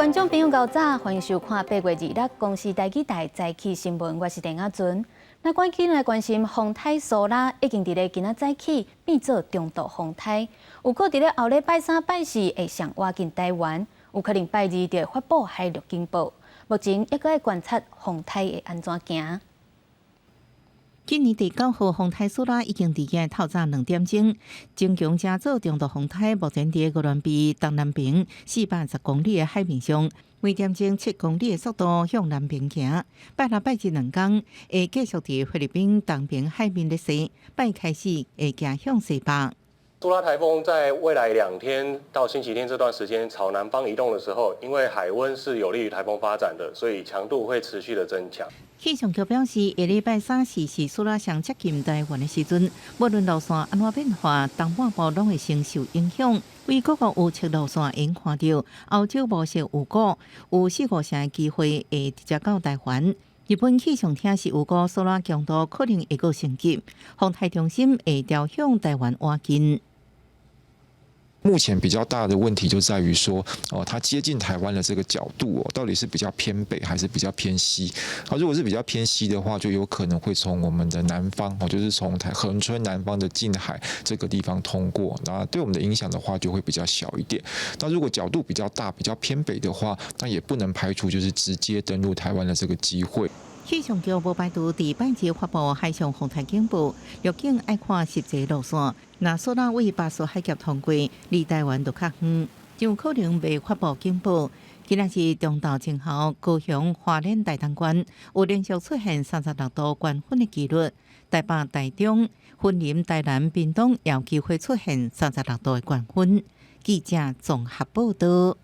觀眾朋友，𠢕早，歡迎收看8月26公視台語台早起新聞，我是鄭亞尊。那趕緊來關心風颱蘇拉已經佇咧今仔早起變做中度風颱，預估佇咧後禮拜三、拜四會上倚近台灣，有可能拜二就會發布海陸警報。目前猶閣愛觀察風颱會按怎行。今年第九號風颱蘇拉已經佇今透早2點鐘，增強成做中度風颱，目前佇鵝鑾鼻東南爿410公里的海面上，每點鐘7公里的速度向南邊行。拜六拜日兩工會繼續佇菲律賓東爿海面咧勢，拜一開始會行向西北。蘇拉颱風在未來2天到星期天這段時間朝南方移動的時候，因為海溫是有利於颱風發展的，所以強度會持續的增強。氣象局表示，下禮拜三四是蘇拉上接近台灣的時陣，無論路線按怎變化，東半部攏會先受影響。為各國預測路線會看著，歐洲模式預估有四五成的機會會直接到台灣。日本氣象廳是預估蘇拉強度可能會閣升級，風颱中心會調向台灣倚近。目前比較大的問題就在於說，哦，它接近台灣的這個角度哦，到底是比較偏北還是比較偏西？啊，如果是比較偏西的話，就有可能會從我們的南方，哦，就是從台恆春南方的近海這個地方通過，那對我們的影響的話就會比較小一點。那如果角度比較大、比較偏北的話，那也不能排除就是直接登陸台灣的這個機會。氣象局無排除佇拜二發布海上風颱警報，預警愛看實際路線。若蘇拉位巴士海峽通過，離台灣就較遠，就有可能袂發布警報。今仔日中晝前後，高雄、花蓮、台東縣有連續出現36度高溫的紀錄，台北、台中、雲林、台南、屏東也有機會出現三十六度的高溫。記者綜合報道。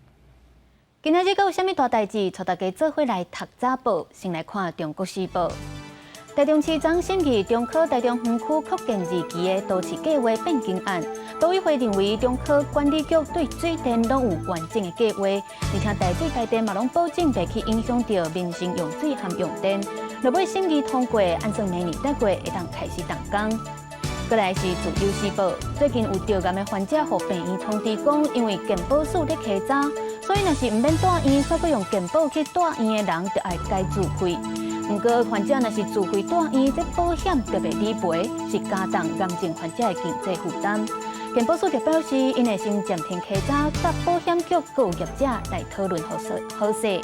今仔日閣有啥物大代誌？帶大家做伙來讀早報，先來看《中國時報》。台中市長審議中科台中園區擴建二期的都市計畫變更案，都委會認為中科管理局對水電攏有完整的計劃，而且台水台電嘛攏保證袂去影響著民生用水和用電。落尾審議通過，按算明年六月會當開始動工。閣來是自由時報，最近有著癌的患者予病院通知講，因為健保署咧稽查，所以若是毋免蹛院，煞閣用健保去蹛院的人，就愛改自費。毋過患者若是自費蹛院，這保險就袂理賠，是加重癌症患者的經濟負擔。健保署就表示，𪜶會先暫停稽查，佮保險局佮業者來討論好勢好勢。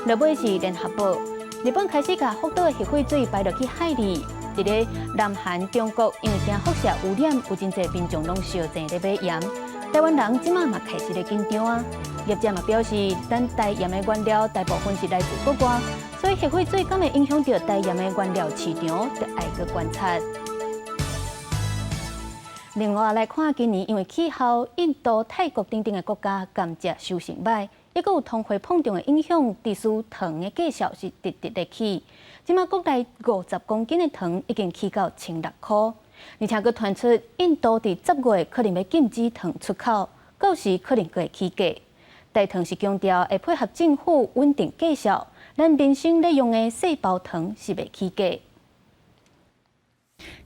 落尾是聯合報，日本開始共福島的核廢水排落去海裡。佇咧南韓、中國，因為驚輻射污染，有真濟民眾攏相爭咧買鹽。台灣人這馬嘛開始咧緊張啊！業者嘛表示，咱台鹽的原料大部分是來自國外，所以核廢水敢會影響著台鹽的原料市場，就愛閣觀察。另外來看，今年因為氣候，印度、泰國等等的國家甘蔗收成䆀，猶閣有通貨膨脹的影響，致使糖的價數是直直咧起。這馬國內50公斤的糖已經起到1600箍，而且閣傳出印度佇10月可能欲禁止糖出口，到時可能閣會起價。台糖是強調會配合政府穩定價數，咱民生咧用的細包糖是袂起價。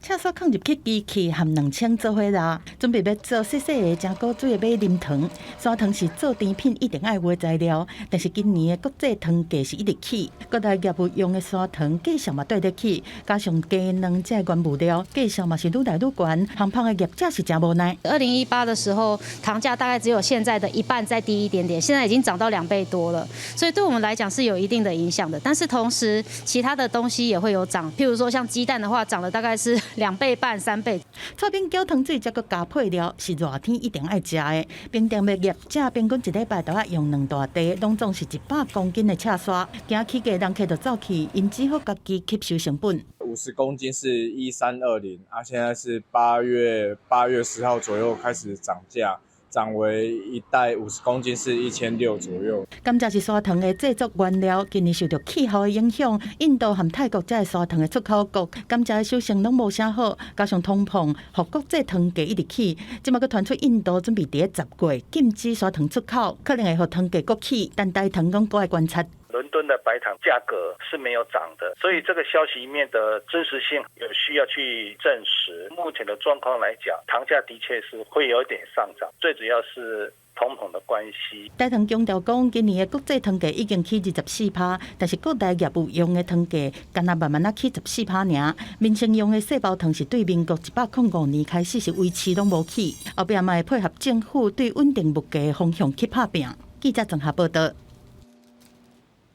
赤沙囥入去機器含兩千做伙啦，準備欲做細細个誠古錐的馬林糖。砂糖是做甜品一定愛有的材料，但是今年的國際糖價是一直起，國內業務用的砂糖價數嘛綴咧起，加上雞卵這原物料價數嘛是愈來愈懸，烘焙的業者是誠無奈。 2018的時候，糖價大概只有現在的一半再低一點點，現在已經漲到2倍多了，所以對我們來講是有一定的影響的。但是同時，其他的東西也會有漲，譬如說像雞蛋的話，漲了大概是2倍半、3倍。炒冰攪糖水，才閣加配料，是熱天一定愛食的。冰店的業者平均一禮拜都愛用兩大袋，攏總是100公斤的赤沙。驚起價，人客就走去，𪜶只好家己吸收成本。50公斤是1320，啊，現在是8月10號左右開始漲價。漲為一袋50公斤是1600左右。甘蔗是砂糖的製作原料，今年受著氣候的影響，印度和泰國這个砂糖的出口國，甘蔗的收成攏無啥好，加上通膨，予國際糖價一直起，這馬閣傳出印度準備佇咧10月禁止砂糖出口，可能會予糖價閣起，但台糖講閣愛觀察。倫敦的白糖價格是沒有漲的，所以這個消息面的真實性有需要去證實。目前的狀況來講，糖價的確是會有點上漲，最主要是通膨的關係。台糖強調講，今年的國際糖價已經起24%，但是國內業務用的糖價，干焦慢慢仔起14%爾。民生用的細包糖是對民國105年開始是維持攏無起，後壁嘛會配合政府對穩定物價的方向去拍拚。記者綜合報道。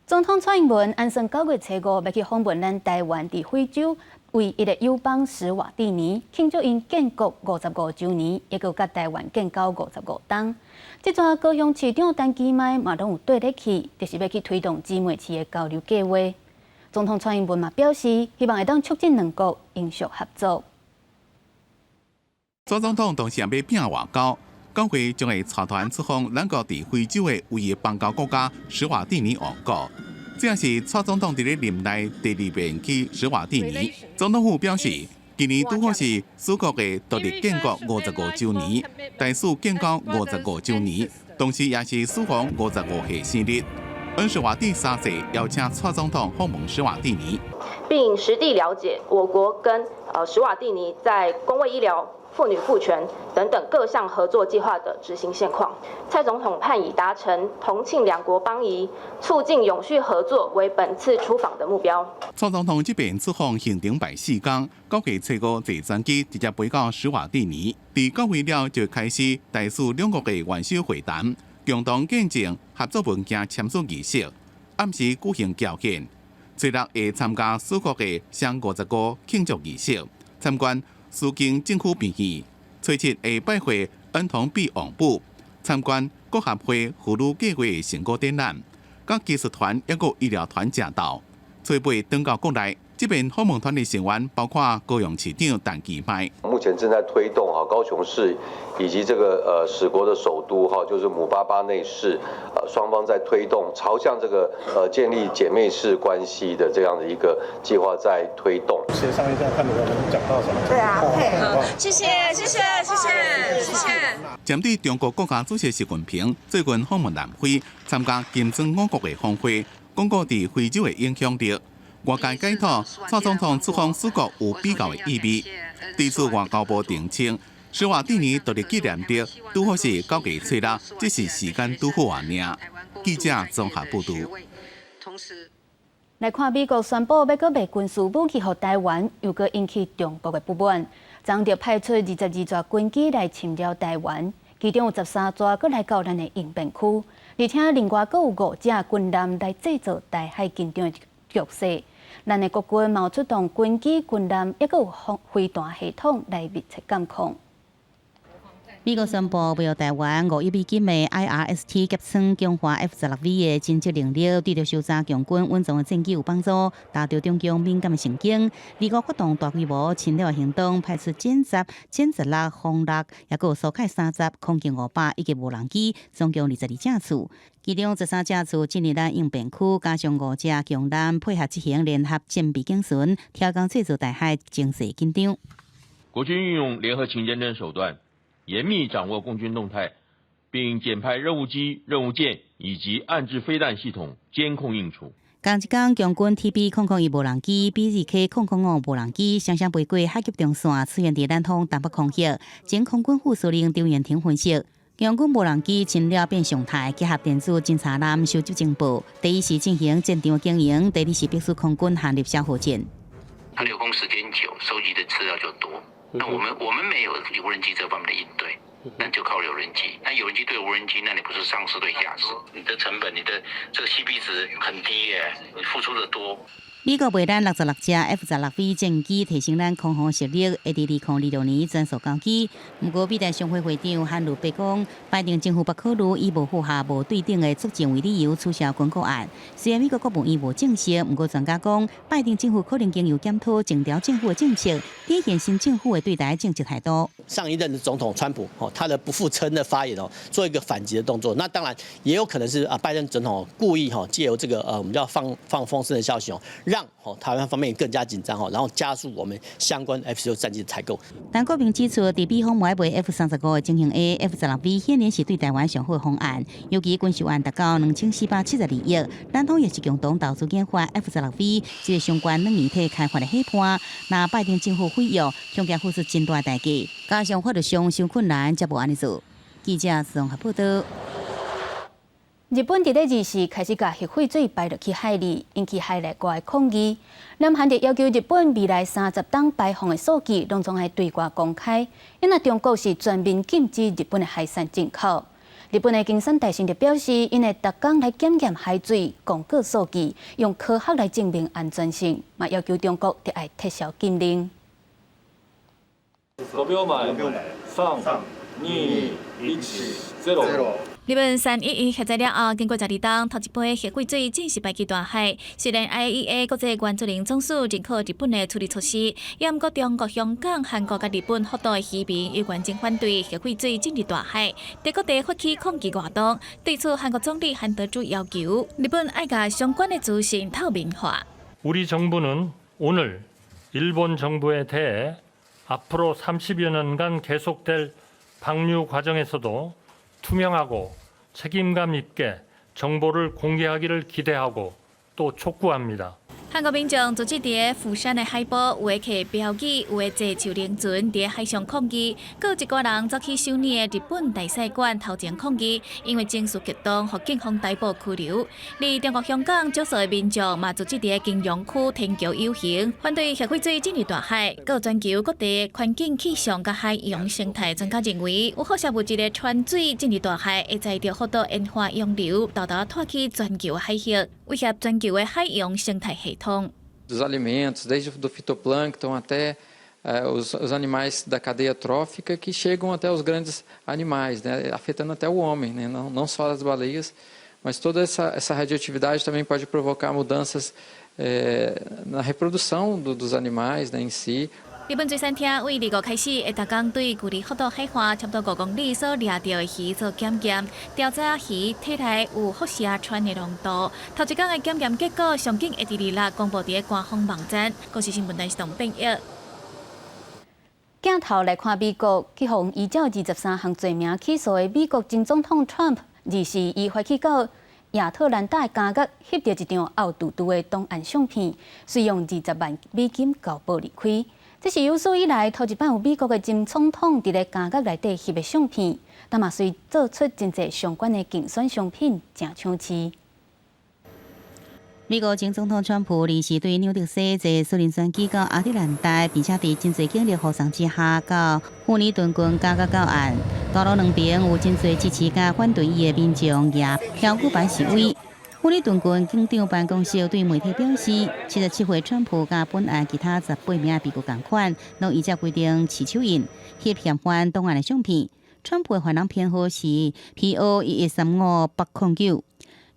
總統蔡英文按算9月初5欲去訪問咱台灣佇非洲唯一的友邦史瓦蒂尼，慶祝𪜶建國55週年，也閣佮台灣建交55冬。這逝高雄市長陳其邁嘛攏有綴咧去，就是欲去推動姊妹市的交流計劃。總統蔡英文嘛表示，希望會當促進兩國永續合作。蔡總統當時欲拚外交，9月將會帶團出訪咱國佇非洲的唯一邦交國家史瓦蒂尼王國。這也是蔡總統佇咧任內第二遍去史瓦蒂尼。總統府表示，今年拄好是史國的獨立建國55週年，台史建交55週年，同時也是史王55歲生日。恩史瓦蒂三世邀請蔡總統訪問史瓦蒂尼，並實地了解我國跟史瓦蒂尼在公衛醫療、婦女賦權等等各項合作計劃的執行現況。蔡總統盼以達成同慶兩國邦誼、促進永續合作為本次出訪的目標。蔡總統這遍出訪行程排四工，9月初5坐專機直接飛到史瓦蒂尼，佇9月了就開始台史兩國的元首會談，共同見證合作文件簽署儀式，暗時舉行僑宴，初六會參加史國的雙五十五慶祝儀式，參觀蘇京政府病院，初七會拜會恩童貝王母，參觀國合會婦女計劃成果展覽，佮技術團抑閣醫療團食晝，初八轉到國內。這遍訪問團的成員包括高雄市長陳其邁。目前正在推動哈高雄市以及這個史國的首都哈，就是姆巴巴內市，雙方在推動朝向這個建立姐妹市關係的這樣的一個計劃在推動。協商一下，看你們能講到什麼。對啊，配合。謝謝，謝謝，謝謝，謝謝。針對中國國家主席習近平最近訪問南非，參加金磚五國的峰會，鞏固佇非洲的影響力。外界解讀，蔡總統出訪史國有比較的意味。對此，外交部澄清，史瓦蒂尼獨立紀念日拄好是9月初6，這是時間拄好爾。記者綜合報導。來看美國宣布欲閣賣軍事武器予台灣，又閣引起中國的不滿，昨就派出22座軍機來侵擾台灣，其中有13座閣來到咱的應變區，而且另外閣有五隻軍艦來製造台海緊張的局勢。咱的國軍嘛出動軍機、軍艦，抑閣有飛彈系統來密切監控。美國宣布賣予台灣5億美金的 IRST 夾裝強化 F-16V 的偵測能力，對著搜查共軍隱藏的戰機有幫助，打著中共敏感的神經。美國發動大規模侵擾行動，派出殲十、殲十六、轟六，抑閣有蘇凱三十、空勁500以及無人機，總共22架次。其中13架次進入咱應變區，加上五隻強艦配合執行聯合戰備警巡，挑工製造台海情勢緊張。國軍運用聯合勤監偵手段，嚴密掌握共軍動態，並檢派任務機、任務艦以及岸置飛彈系統監控應處。仝一工，共軍 TB-001無人機、BZK-005無人機，雙雙飛過海峽中線，出現佇咱方東北空域。前空軍副司令張延廷分析，共軍無人機侵擾變常態，結合電子偵察艦收集情報。第一是進行戰場經營，第二是迫使空軍陷入消耗戰。它留空時間久，收集的資料就多。那我們沒有無人機這方面的應對，那就靠有人機。那有人機對無人機，那你不是上士對下士？你的成本，你的這個 CP 值很低耶，你付出的多。美國賣咱66隻 F-16V 戰機，提升咱空防實力，會佇2026年全數交機。毋過，美台商會會長韓魯伯講，拜登政府不考慮以無符合無對等的作戰為理由取消軍購案。雖然美國國務院無證實，毋過專家講，拜登政府可能經由檢討前朝政府的政策，體現新政府的對台政策態度。上一任的總統川普，哦，他的不負責任的發言哦，做一個反擊的動作。那當然也有可能是啊，拜登總統故意哈，借由這個我們叫放放風聲的消息哦，讓台灣方面更加緊張哦，然後加速我們相關 F-16戰機的採購。陳國明指出，佇美方欲賣 F-35的情形下，F-16V 顯然是對台灣上好的方案。尤其軍售案達到2472億，咱方也是共同投資研發 F-16V 這個相關軟硬體開發的伙伴。若拜登政府毀約，恐驚付出真大代價，加上法律上傷困難，才無按呢做。記者綜合報道。日本佇咧24開始共核廢水排落去海裡，引起海內外抗議。南韓就要求日本未來30冬排放的數據，攏總愛對外公開。因為中國是全面禁止日本的海產進口。日本的經産大臣就表示，𪜶會逐工來檢驗海水，公告數據，用科學來證明安全性，嘛要求中國得愛撤銷禁令。 5秒前，三、二、一、零。日本3.11核災了後，經過12冬，頭一批核廢水正式排去大海。雖然 IAEA 國際原子能總署認可日本的處理措施，也毋過中國、香港、韓國佮日本福島的漁民猶原真反對核廢水進入大海，佇各地發起抗議活動。對此，韓國總理韓德洙要求日本愛共相關的資訊透明化。 우리 정부는 오늘 일본 정부에 대해 앞으로 30여 년간 계속될 방류 과정에서도 투명하고 책임감 있게 정보를 공개하기를 기대하고 또 촉구합니다. 韓國民眾組織佇釜山的海埔，有的提標語，有的坐樹輪船佇海上抗議，閣有一寡人走去首爾的日本大使館頭前抗議，因為情緒激動，予警方逮捕拘留。而中國香港少數的民眾嘛組織佇金融區天橋遊行，反對核廢水進入大海。閣有全球各地環境氣象佮海洋生態專家認為，有放射物質的船水進入大海，會載著福島塩化洋流，沓沓拖去全球海域，威脅全球的海洋生態系統。 Dos alimentos, desde do fitoplâncton até os animais da cadeia trófica que chegam até os grandes animais, né, afetando até o homem, né, não só as baleias, mas toda essa radioatividade também pode provocar mudanças na reprodução dos animais, né, em si. 日本水產廳對25開始，會逐工對距離福島海岸差不多5公里所掠著的魚做檢驗，調查魚體內有輻射氚的濃度。頭一工的檢驗結果，上緊會佇26公布佇咧官方網站。公視新聞電視台編譯。鏡頭來看美國，去予依照23項罪名起訴的美國前總統川普，24伊發去到亞特蘭大監獄翕著一張漚沬沬的檔案相片，隨用20萬美金交保離開。這是有史以來頭一擺有美國的前總統佇咧監獄內底翕的相片，但嘛隨做出真濟相關的競選商品，誠搶市。美國前總統川普臨時對紐澤西坐私人專機到亞特蘭大，並且佇真濟警力護送之下，到富尼頓郡監獄到案。大路兩邊有真濟支持佮反對伊的民眾舉標語牌示威。富尼頓郡警長辦公室對媒體表示，77歲川普佮本案其他18名被告仝款，攏依照規定持手印翕嫌犯檔案的相片。川普的犯人編號是 PO 1135809。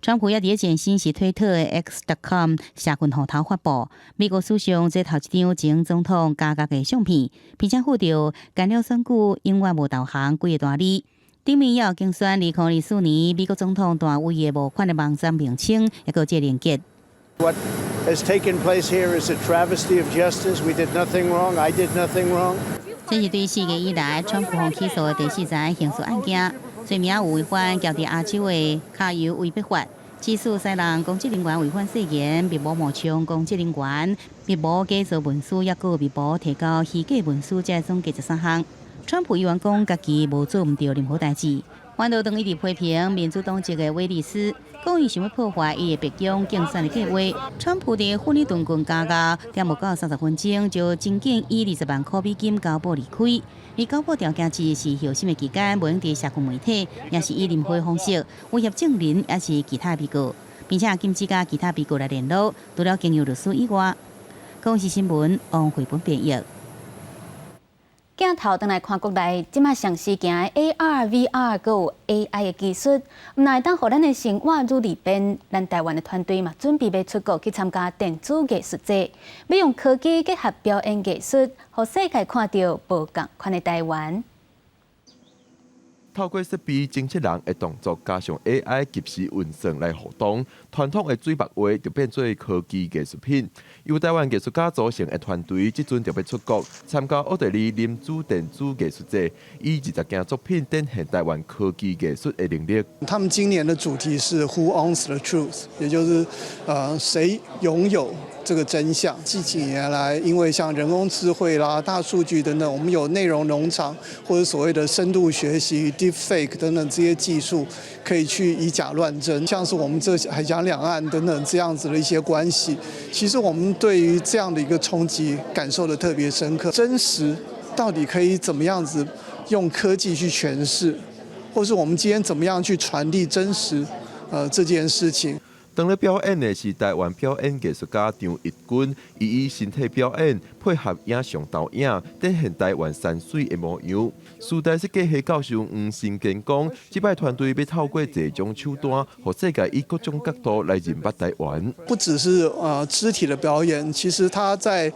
川普也佇咧前身是推特的 X.com 社群戶頭發布美國史上這頭一張前總統監獄的相片，並且附著干擾選舉永遠無投降幾個大字。頂面也有競選2024年美國總統大位的募款的網站名稱，抑閣這連結。 What has taken place here is a travesty of justice. We did nothing wrong. I did nothing wrong. 這是對4月以來，川普予起訴的第四桩刑事案件，罪名有違反喬治亞州的卡油威逼法，指使使人公職人員違反誓言、密謀冒充公職人員、密謀假造文書，抑閣密謀提交虛假文書，這總計13項。川普猶原講家己無做毋著任何代誌，反倒當一直批評民主黨籍的威利斯，講伊想欲破壞伊的白宮競選的計劃。川普佇富尼頓郡監獄，踮無夠30分鐘就真緊以20萬箍美金交保離開。伊交保條件之一是候審的期間，袂用佇社群媒體，抑是以任何方式威脅證人，抑是其他被告，並且禁止佮其他被告來聯絡，除了經由律師以外。公視新聞王慧本編譯。鏡頭轉來看國內，這馬上時行的 AR、VR閣有 AI 的技術，毋但會當予咱的生活愈利便。咱台灣的團隊嘛，準備欲出國去參加電子藝術節，欲用科技結合表演藝術，予世界看著無仝款的台灣。透過設備偵測人的動作，加上 AI 即時運算來互動，傳統的水墨畫就變做科技藝術品。由台灣藝術家組成的團隊，這陣就欲出國參加奧地利林茲電子藝術節，以20件作品展現台灣科技藝術的能力。他們今年的主題是 Who owns the truth，也就是誰擁有這個真相。這幾年來，因為像人工智慧啦、大數據等等，我們有內容農場或者所謂的深度學習。Deepfake 等等這些技術，可以去以假亂真，像是我們這海峽兩岸等等這樣子的一些關係，其實我們對於這樣的一個衝擊感受得特別深刻。真實到底可以怎麼樣子用科技去詮釋，或是我們今天怎麼樣去傳遞真實，這件事情。當咧表演的是台灣表演藝術家張逸軍，伊以身體表演配合影像投影，展現台灣山水的模樣。師大設計系教授黃新堅講，這擺團隊欲透過這種手段，予世界以各種角度來認捌台灣。不只是肢體的表演，其實他在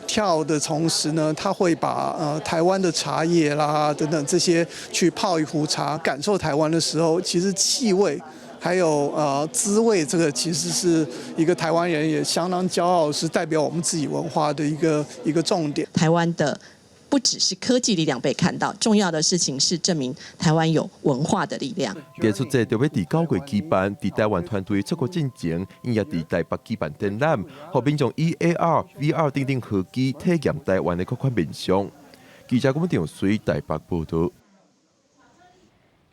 跳的同時呢，他會把台灣的茶葉啦等等這些去泡一壺茶，感受台灣的時候，其實氣味，還有滋味，這個其實是一個台灣人也相當驕傲，是代表我們自己文化的一個重點。台灣的不只是科技力量被看到，重要的事情是證明台灣有文化的力量。藝術節就欲佇9月舉辦，佇台灣團隊出國進前，𪜶也佇台北舉辦展覽，予民眾以 AR、VR 等等科技體驗台灣的各款面向。記者郭長水台北報道。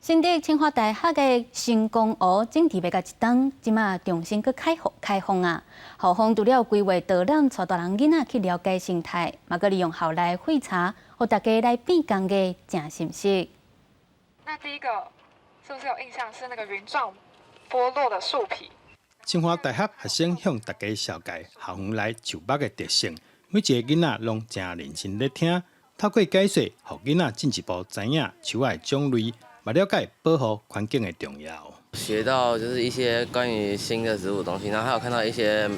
新竹清華大學的成功湖整治欲到一冬，這馬重新閣開放開放啊！校方除了規劃導覽，帶大人囡仔去了解生態，嘛閣利用校內廢柴，予大家來變工藝，誠心適。那第一個是不是有印象？是那個雲狀剝落的樹皮。清華大學學生向大家紹介校園內樹木的特性，每一个囡仔攏誠認真咧聽，透過解說，予囡仔進一步知影樹仔的種類。嘛了解保護環境的重要。學到就是一些關於新的植物東西，然後還有看到一些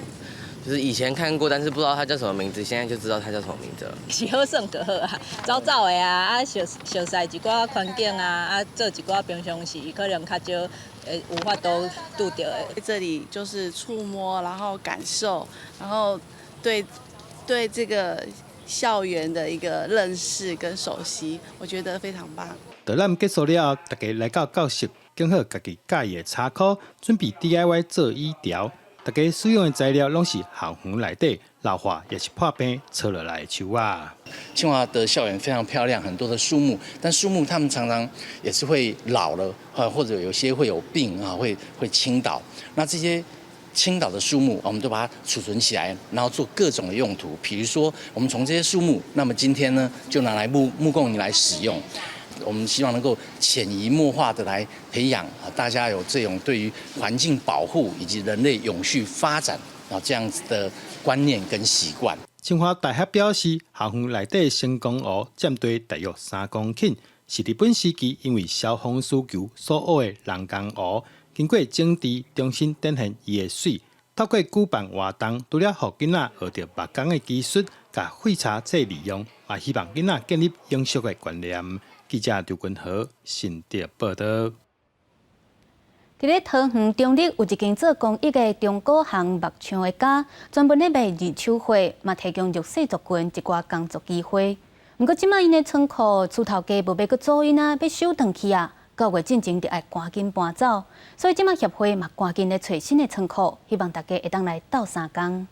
就是以前看過，但是不知道它叫什麼名字，現在就知道它叫什麼名字了。是好耍就好啊，走走的啊，啊熟熟悉一寡環境啊，啊做一寡平常時可能較少會有法度拄著的。在這裡就是觸摸，然後感受，然後對這個校園的一個認識跟熟悉，我覺得非常棒。導覽結束了後，大家來到教室，揀好家己佮意的插箍，準備 DIY 做椅條。大家使用的材料攏是校園內底老化抑是破病搓落來的樹仔。清華的校園非常漂亮，很多的樹木，但樹木他們常常也是會老了，或者有些會有病啊，會傾倒。那這些傾倒的樹木，我們都把它儲存起來，然後做各種的用途。比如說，我們從這些樹木，那麼今天呢，就拿來木工椅來使用。我們希望能夠潛移默化的來培養啊，大家有這種對於環境保護以及人類永續發展啊這樣子的觀念跟習慣。清華大學表示，校園內底成功湖佔地大約3公頃，是日本時期因為消防需求所挖的人工湖。經過整治，重新展現伊的媠。透過舉辦活動，除了予囡仔學著木工的技術，共廢柴再利用，也希望囡仔建立永續的觀念。記者劉君和新竹報道。佇咧桃園中壢有一間做公益的中古行木匠的家，專門咧賣二手貨，嘛提供弱勢族群一寡工作機會。毋過這馬𪜶的倉庫厝頭家無欲閣租𪜶啊，欲收轉去啊，9月進前就愛趕緊搬走。所以這馬協會嘛趕緊咧揣新的倉庫，希望大家會當來鬥相共。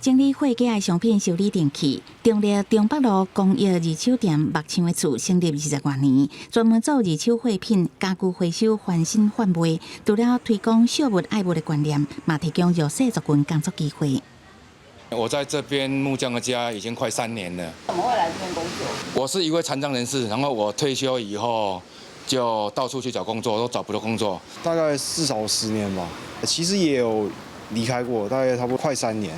整理貨架的商品修理電器，中壢中北路公益二手店木匠的厝成立20多年，專門做二手貨品、家具回收、翻新販賣。除了推廣惜物愛物的觀念，嘛提供弱勢族群工作機會。我在這邊木匠的家已經快3年了。怎麼會來這邊工作？我是一位殘障人士，然後我退休以後就到處去找工作，都找不到工作。大概至少10年吧，其實也有離開過，大概差不多快3年。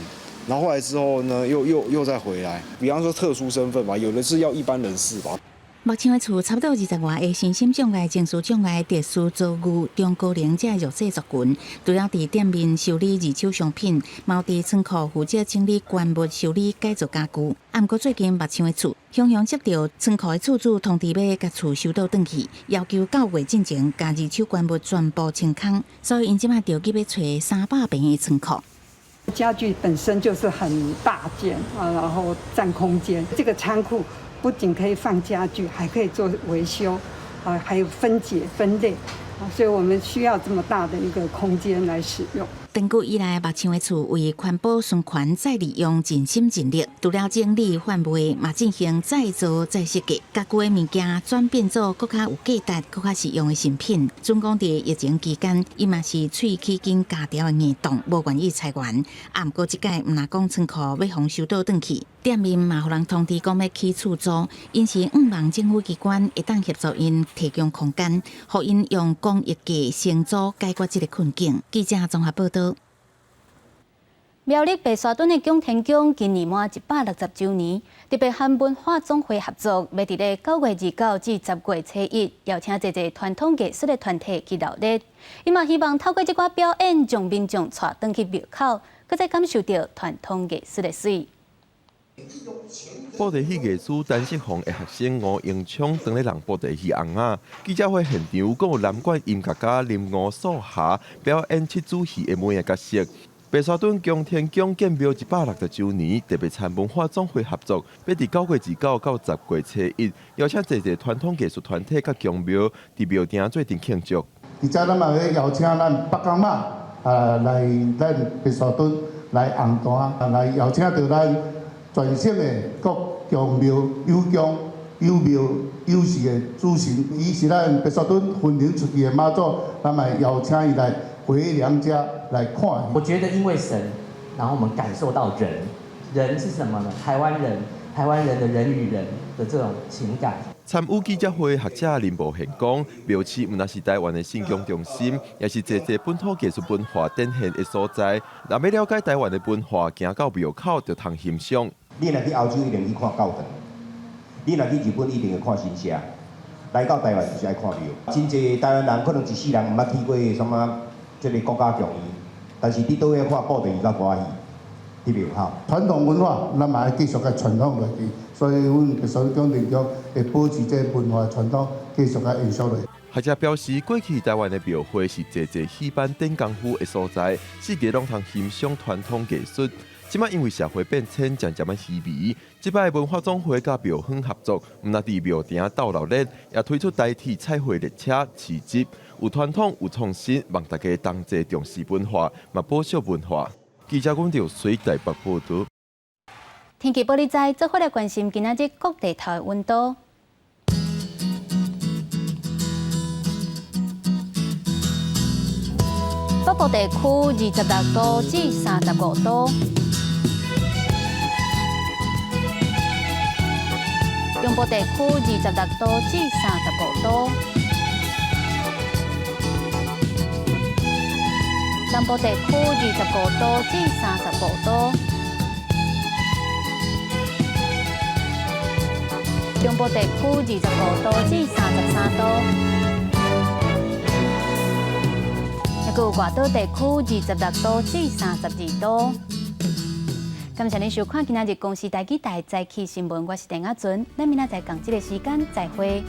然後後來之後呢，又再回來。比方說特殊身份吧，有的是要一般人士吧。木匠的厝差不多20外个身心障礙、情緒障礙、特殊遭遇、中高齡這弱勢族群，除了佇店面修理二手商品，嘛有佇倉庫負責整理關物、修理改造家具。啊，毋過最近木匠的厝雄雄接著倉庫的厝主通知欲共厝收倒轉去，要求9月進前共二手關物全部清空，所以𪜶這馬著急欲揣300坪的倉庫。家具本身就是很大件啊，然後佔空間。這個倉庫不僅可以放家具，還可以做維修，啊，還有分解分類，啊，所以我們需要這麼大的一個空間來使用。長久以來，木匠的厝為環保循環再利用盡心盡力，除了整理販賣，嘛進行再造再設計，家具的物件轉變做閣較有價值、閣較實用的新品。準講佇疫情期間，伊嘛是喙齒緊咬牢的硬擋，無願意裁員。啊，毋過這擺毋若講倉庫欲予收倒轉去，店面嘛予人通知講欲起厝租，𪜶是向望政府機關會當協助𪜶提供空間，予𪜶用公益價承租解決這個困境。記者綜合報導。苗栗白沙屯的蔣天宮今年滿160週年，特別和文化總會合作，欲佇咧9月29至10月初1，邀請濟濟傳統藝術的團體去鬧熱。伊嘛希望透過這寡表演，將民眾帶轉去廟口，閣再感受著傳統藝術的媠。布袋戲藝師陳世宏的學生吳英聰當咧人布袋戲尪仔。記者會現場，閣有南管音樂家林吳素霞表演七主戲的每个角色。白沙屯蔣天宮建廟160週年，特別參文化總會合作，欲佇9月29到10月初1，邀請濟濟傳統藝術團體佮宮廟佇廟埕做陣慶祝。而且咱嘛欲邀請咱北港媽啊來咱白沙屯來紅壇，來邀請著咱全省的各宮廟有宮有廟有寺的主神，伊是咱白沙屯分靈出去的媽祖，咱嘛邀請伊來回娘家來看。我覺得因為神，然後我們感受到人，人是什麼呢？台灣人，台灣人的人與人的這種情感。參與記者會學者林無賢講，廟市毋但是台灣的信仰中心，也是濟濟本土藝術文化展現的所在。若欲了解台灣的文化，行到廟口就通欣賞。你若去歐洲一定去看教堂，你若去日本一定會看神社，來到台灣就是愛看廟。真濟台灣人可能一世人毋捌去過啥物這个國家劇院，但是你倒去看布袋戲佮歌戲，佇廟口。傳統文化，咱嘛愛繼續共傳統落去，所以阮白沙屯蔣天宮會保持這个文化傳統，繼續共延續落去。學者表示，過去台灣的廟會是濟濟戲班典功夫的所在，四界攏通欣賞傳統藝術。這擺因為社會變遷，漸漸仔稀微。這擺文化總會佮廟方合作，毋但佇廟埕鬥鬧熱，也推出台鐵彩繪列車市集，有傳統有創新，望大家同齊重視文化，嘛保守文化。記者阮著水台北報導。天氣報你知，做伙來關心今仔日各地頭的溫度。北部地區26度至35度。中部地區26度至35度，南部地區25度至35度，中部地區25度至33度，抑閣有外島地區26度至32度。感謝您收看今仔日公視台語台早起新聞，我是鄭亞純，咱明仔載仝這个時間再會。